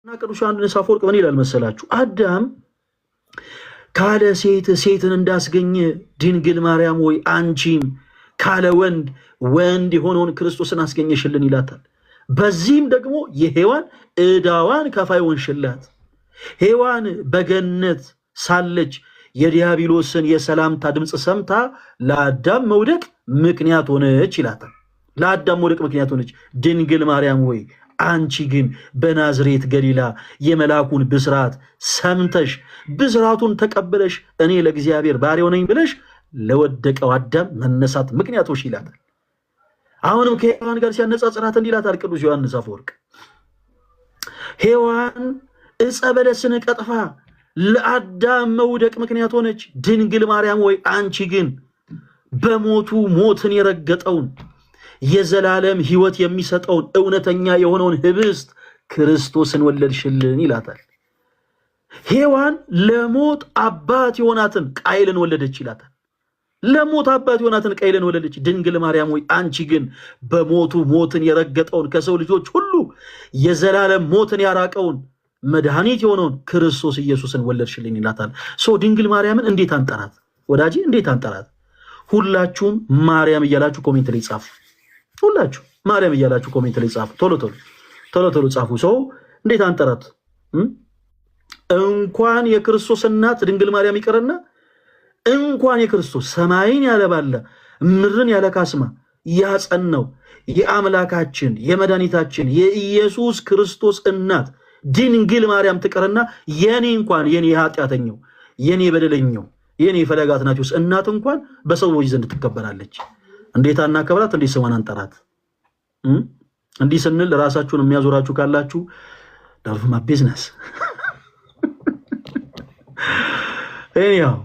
እና ቅዱስ ዮሐንስ አፈወርቅ ምን ይላል መሰላችሁ? አዳም ካለ ሴት ሴትን እንዳስገኘ ድንግል ማርያም ወይ አንቺም ካለ ወንድ ወንድ የሆነውን ክርስቶስን አስገኘሽልን ይላታል። በዚህም ደግሞ የሔዋን ዕዳዋን ከፋይ ሆንሽላት። ሔዋን በገነት ሳለች የዲያብሎስን የሰላምታ ድምፅ ሰምታ ለአዳም መውደቅ ምክንያት ሆነች ይላታል። ለአዳም መውደቅ ምክንያት ሆነች። ድንግል ማርያም ወይ አንቺ ግን በናዝሬት ገሊላ የመልአኩን ብስራት ሰምተሽ ብስራቱን ተቀብለሽ እኔ ለእግዚአብሔር ባሪያው ነኝ ብለሽ ለወደቀው አዳም መነሳት ምክንያት ሆንሽ ይላታል። አሁንም ከሔዋን ጋር ሲያነጻጽራት እንዲህ ይላታል ቅዱስ ዮሐንስ አፈወርቅ፣ ሔዋን ዕፀ በለስን ቀጥፋ ለአዳም መውደቅ ምክንያት ሆነች። ድንግል ማርያም ወይ አንቺ ግን በሞቱ ሞትን የረገጠውን የዘላለም ሕይወት የሚሰጠውን እውነተኛ የሆነውን ህብስት ክርስቶስን ወለድሽልን ይላታል። ሔዋን ለሞት አባት የሆናትን ቃይልን ወለደች ይላታል። ለሞት አባት የሆናትን ቃይልን ወለደች። ድንግል ማርያም ወይ አንቺ ግን በሞቱ ሞትን የረገጠውን ከሰው ልጆች ሁሉ የዘላለም ሞትን ያራቀውን መድኃኒት የሆነውን ክርስቶስ ኢየሱስን ወለድሽልኝ ይላታል። So ድንግል ማርያምን እንዴት አንጠራት ወዳጄ? እንዴት አንጠራት? ሁላችሁም ማርያም እያላችሁ comment ላይ ጻፉ። ሁላችሁ ማርያም እያላችሁ comment ላይ ጻፉ። ቶሎ ቶሎ ቶሎ ቶሎ ጻፉ። ሰው እንዴት አንጠራት? እንኳን የክርስቶስ እናት ድንግል ማርያም ይቅርና እንኳን የክርስቶስ ሰማይን ያለባላ ምድርን ያለ ካስማ ያጸናው የአምላካችን የመድኃኒታችን የኢየሱስ ክርስቶስ እናት ድንግል ማርያም ትቅርና የኔ እንኳን የኔ ኃጢአተኛው የኔ በደለኛው የኔ ፈለገ አትናቴዎስ እናት እንኳን በሰዎች ዘንድ ትከበራለች። እንዴት አናከብራት? እንዴት ስሟን አንጠራት? እንዲህ ስንል ራሳችሁን የሚያዞራችሁ ካላችሁ none of my business። ያው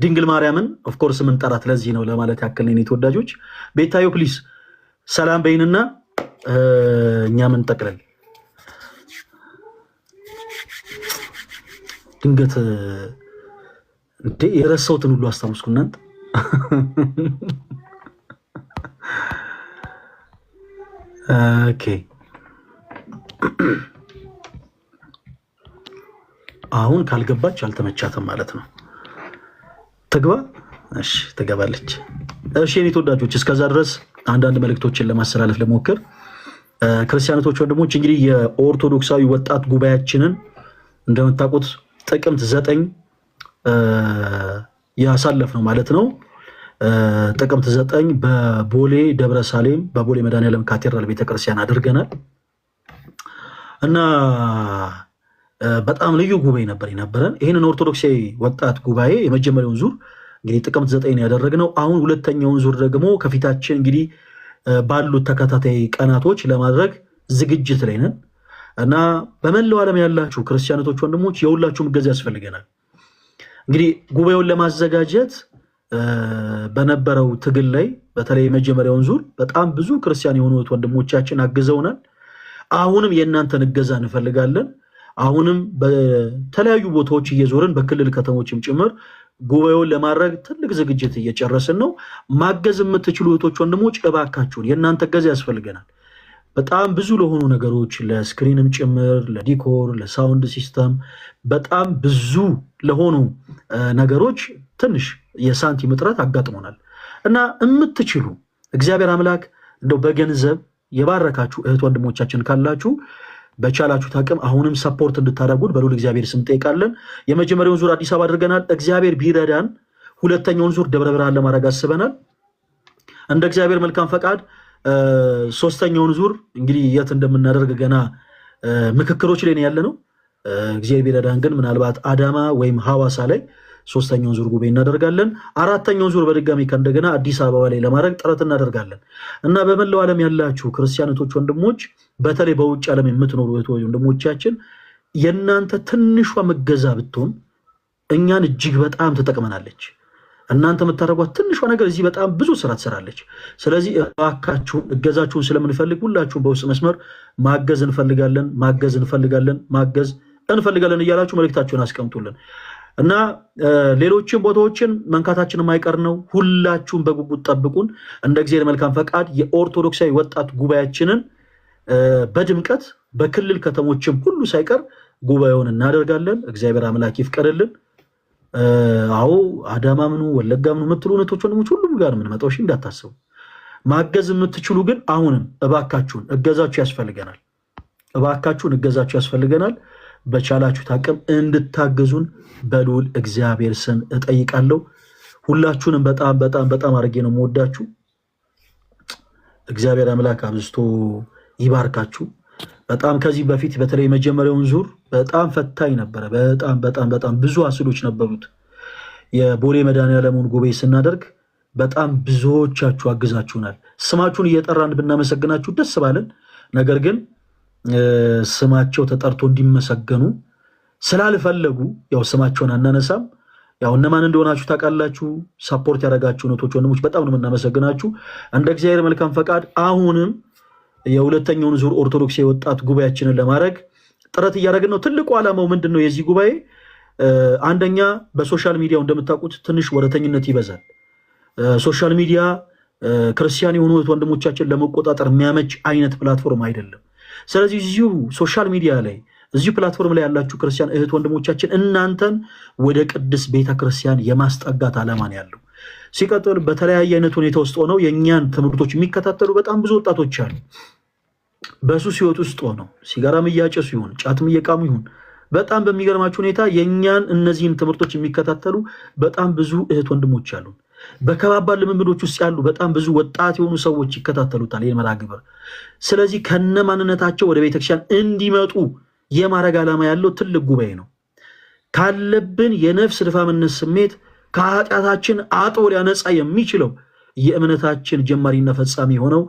ድንግል ማርያምን of course የምንጠራት ለዚህ ነው ለማለት ያክል ነው። ተወዳጆች ቤታዮ please ሰላም በይንና እኛ ምን ጠቅለል ድንገት እንዴ የረሳሁትን ሁሉ አስታውስኩ እናንተ። Okay አሁን ካልገባች አልተመቻትም ማለት ነው። ትግባ። እሺ ትገባለች። እሺ የኔ ተወዳጆች እስከዛ ድረስ አንዳንድ መልእክቶችን ለማስተላለፍ ልሞክር። ክርስቲያኖች ወንድሞች፣ እንግዲህ የኦርቶዶክሳዊ ወጣት ጉባኤያችንን እንደምታውቁት ጥቅምት 9 ያሳለፍ ነው ማለት ነው። ጥቅምት 9 በቦሌ ደብረ ሳሌም በቦሌ መድኃኔዓለም ካቴድራል ቤተክርስቲያን አድርገናል እና በጣም ልዩ ጉባኤ ነበር የነበረን። ይህንን ኦርቶዶክሳዊ ወጣት ጉባኤ የመጀመሪያውን ዙር እንግዲህ ጥቅምት 9 ያደረግነው፣ አሁን ሁለተኛውን ዙር ደግሞ ከፊታችን እንግዲህ ባሉት ተከታታይ ቀናቶች ለማድረግ ዝግጅት ላይ ነን እና በመላው ዓለም ያላችሁ ክርስቲያኖች ወንድሞች የሁላችሁም እገዛ ያስፈልገናል። እንግዲህ ጉባኤውን ለማዘጋጀት በነበረው ትግል ላይ በተለይ የመጀመሪያውን ዙር በጣም ብዙ ክርስቲያን የሆኑት ወንድሞቻችን አግዘውናል። አሁንም የእናንተን እገዛ እንፈልጋለን። አሁንም በተለያዩ ቦታዎች እየዞርን በክልል ከተሞችም ጭምር ጉባኤውን ለማድረግ ትልቅ ዝግጅት እየጨረስን ነው። ማገዝ የምትችሉ እህቶች ወንድሞች፣ እባካችሁን የእናንተ እገዛ ያስፈልገናል። በጣም ብዙ ለሆኑ ነገሮች ለ screen ም ጭምር ለ decor፣ ለ sound system በጣም ብዙ ለሆኑ ነገሮች ትንሽ የሳንቲም እጥረት አጋጥሞናል እና የምትችሉ እግዚአብሔር አምላክ እንደው በገንዘብ የባረካችሁ እህት ወንድሞቻችን ካላችሁ በቻላችሁት አቅም አሁንም support እንድታደርጉን በልዑል እግዚአብሔር ስም ጠይቃለን። የመጀመሪያውን ዙር አዲስ አበባ አድርገናል። እግዚአብሔር ቢረዳን ሁለተኛውን ዙር ደብረ ብርሃን ለማድረግ አስበናል። እንደ እግዚአብሔር መልካም ፈቃድ ሶስተኛውን ዙር እንግዲህ የት እንደምናደርግ ገና ምክክሮች ላይ ያለ ነው። እግዚአብሔር ቢረዳን ግን ምናልባት አዳማ ወይም ሐዋሳ ላይ ሶስተኛውን ዙር ጉባኤ እናደርጋለን። አራተኛውን ዙር በድጋሚ ከእንደገና አዲስ አበባ ላይ ለማድረግ ጥረት እናደርጋለን እና በመላው ዓለም ያላችሁ ክርስቲያኖች ወንድሞች፣ በተለይ በውጭ ዓለም የምትኖሩ ወንድሞቻችን የእናንተ ትንሿ እገዛ ብትሆን እኛን እጅግ በጣም ትጠቅመናለች። እናንተ የምታደርጓት ትንሿ ነገር እዚህ በጣም ብዙ ስራ ትሰራለች። ስለዚህ እባካችሁን እገዛችሁን ስለምንፈልግ ሁላችሁም በውስጥ መስመር ማገዝ እንፈልጋለን፣ ማገዝ እንፈልጋለን፣ ማገዝ እንፈልጋለን እያላችሁ መልእክታችሁን አስቀምጡልን እና ሌሎችን ቦታዎችን መንካታችን የማይቀር ነው። ሁላችሁም በጉጉት ጠብቁን። እንደ እግዚአብሔር መልካም ፈቃድ የኦርቶዶክሳዊ ወጣት ጉባኤያችንን በድምቀት በክልል ከተሞችም ሁሉ ሳይቀር ጉባኤውን እናደርጋለን። እግዚአብሔር አምላክ ይፍቀድልን። አዎ አዳማ ምኑ ወለጋ ምኑ የምትሉ እህቶች ወንድሞች ሁሉም ጋር የምንመጣው እሺ፣ እንዳታስቡ። ማገዝ የምትችሉ ግን አሁንም እባካችሁን እገዛችሁ ያስፈልገናል። እባካችሁን እገዛችሁ ያስፈልገናል። በቻላችሁት አቅም እንድታገዙን በልዑል እግዚአብሔር ስም እጠይቃለሁ። ሁላችሁንም በጣም በጣም በጣም አድርጌ ነው የምወዳችሁ። እግዚአብሔር አምላክ አብዝቶ ይባርካችሁ። በጣም ከዚህ በፊት በተለይ የመጀመሪያውን ዙር በጣም ፈታኝ ነበረ። በጣም በጣም በጣም ብዙ አስሎች ነበሩት። የቦሌ መድኃኔዓለሙን ጉባኤ ስናደርግ በጣም ብዙዎቻችሁ አግዛችሁናል። ስማችሁን እየጠራን ብናመሰግናችሁ ደስ ባለን፣ ነገር ግን ስማቸው ተጠርቶ እንዲመሰገኑ ስላልፈለጉ ያው ስማቸውን አናነሳም። ያው እነማን እንደሆናችሁ ታውቃላችሁ። support ያደረጋችሁ እህቶች ወንድሞች በጣም ነው የምናመሰግናችሁ። እንደ እግዚአብሔር መልካም ፈቃድ አሁንም የሁለተኛውን ዙር ኦርቶዶክስ የወጣት ጉባኤያችንን ለማድረግ ጥረት እያደረግን ነው። ትልቁ ዓላማው ምንድን ነው? የዚህ ጉባኤ አንደኛ በ social media ው እንደምታውቁት ትንሽ ወረተኝነት ይበዛል። Social media ክርስቲያን የሆኑ ወንድሞቻችን ለመቆጣጠር የሚያመች አይነት platform አይደለም። ስለዚህ እዚሁ social media ላይ እዚሁ platform ላይ ያላችሁ ክርስቲያን እህት ወንድሞቻችን እናንተን ወደ ቅድስት ቤተክርስቲያን የማስጠጋት ዓላማ ነው ያለው። ሲቀጥል በተለያየ አይነት ሁኔታ ውስጥ ሆነው የእኛን ትምህርቶች የሚከታተሉ በጣም ብዙ ወጣቶች አሉ። በሱስ ህይወት ውስጥ ሆነው ሲጋራም እያጨሱ ይሁን ጫትም እየቃሙ ይሁን በጣም በሚገርማችሁ ሁኔታ የእኛን እነዚህን ትምህርቶች የሚከታተሉ በጣም ብዙ እህት ወንድሞች አሉ። በከባባድ ልምምዶች ውስጥ ያሉ በጣም ብዙ ወጣት የሆኑ ሰዎች ይከታተሉታል ይህን መርሃ ግብር። ስለዚህ ከነ ማንነታቸው ወደ ቤተክርስቲያን እንዲመጡ የማድረግ ዓላማ ያለው ትልቅ ጉባኤ ነው። ካለብን የነፍስ ድፋምነት ስሜት ከኃጢአታችን አጥቦ ሊያነጻ የሚችለው የእምነታችን ጀማሪና ፈጻሚ የሆነው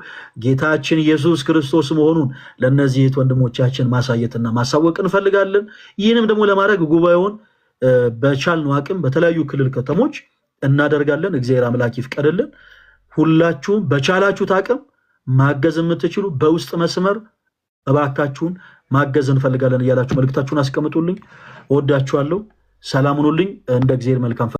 ጌታችን ኢየሱስ ክርስቶስ መሆኑን ለእነዚህ እህት ወንድሞቻችን ማሳየትና ማሳወቅ እንፈልጋለን። ይህንም ደግሞ ለማድረግ ጉባኤውን በቻልነው አቅም በተለያዩ ክልል ከተሞች እናደርጋለን። እግዚአብሔር አምላክ ይፍቀድልን። ሁላችሁም በቻላችሁት አቅም ማገዝ የምትችሉ በውስጥ መስመር እባካችሁን ማገዝ እንፈልጋለን እያላችሁ መልእክታችሁን አስቀምጡልኝ። እወዳችኋለሁ። ሰላም ሁኑልኝ። እንደ እግዚአብሔር መልካም